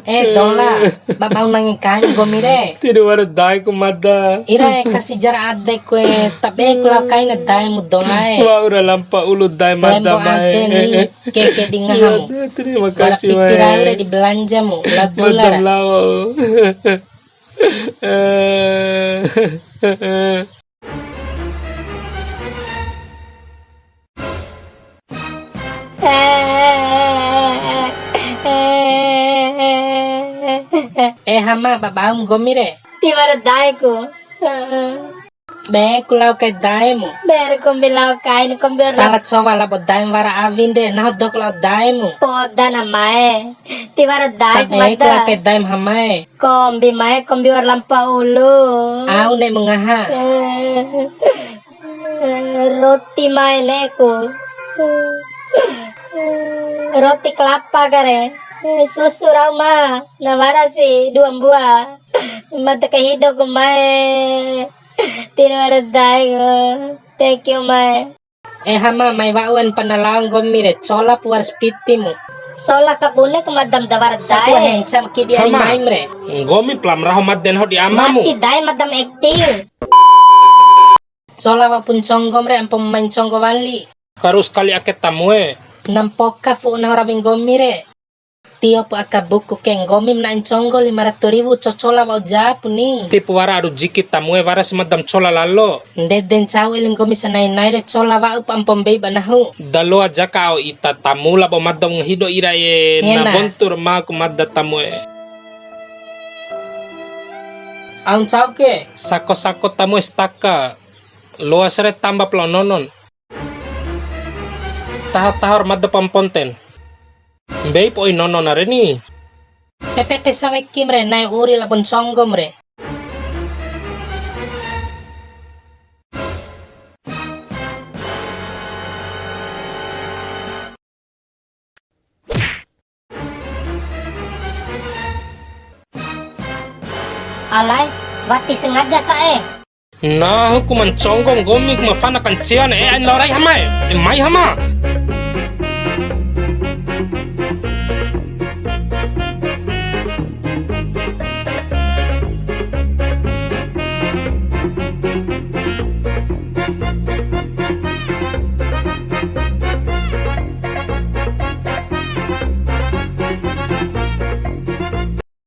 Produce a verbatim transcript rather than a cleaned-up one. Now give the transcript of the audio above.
Eh, Dola, ba bau nangi kain nggomi re. Tidu wara dae ku mada. Ira e, kasi jar ade ku e, tabe ku lao kain dae mu Dola e. Wa'ura lampa ulu dae mada mae. Lembo ade ni, keke di ngahamu. Iya, terima kasih, piti mae. Rau re di belanja mu, la Dola ra. Mada lao. Eh, Hama, ba bau nggomi re. Tiwara dae ku. Be ku lao kai dae mu. Be re kombi lao kai ni, kombi wara. Pala cowa labo dae mu wara awin de, nahu dok lao dae mu. Poda na mae. Tiwara dae ku mada. Be ku lao kai dae mu Hama e. Kombi mae, kombi wara lampa ulu. Au ne'e mu ngaha. Roti mae ne'e ku. Roti kelapa kare. Susu rau ma. Na wara si dua mbua. Mada kahido ku mae. Tiwara dae ku. Thank you mae. Eh, Hama, mai wa'u en pana lao nggomi re, cola pu wara si piti mu. Cola kabune ku mada ma da wara dae. Satua henca ma kidi ari maim re. Nggomi pala ma raho made nahu di amamu. Wati dae mada ma acting. Cola wa'upu nconggom re, ampo mai nconggo wali. Karu sakali ake tamue. Na mpoka fu'u nahu rawi nggomi re. Tiopu aka buku ke, nggomi ma na'e nconggo lima ratu riwu, cocola wa'u japu ni. Tipu wara aru jiki tamue, wara si mada ma cola lalo. Ndede ncau eli nggomi sanai-nai re, cola wa'upu ampo mbei ba nahu. Da loa jaka ao ita tamu labo mada wunga hido ira e. Ngena. Na bontu ra maku mada tamue. Au ncau ke. Sako-sako tamue sataka. Loa si re tamba pa lao nonon. Taho-taho ra mada pa ma ponten. Mbei pa oi nono na re ni. Pepe pesa wekim re, na'e uri labo nconggom re. Alae, wati sengaja sa'e. Nahu ku ma nconggo nggomi ku ma fana kancian e, ain lao rai Hama e. E, mai Hama.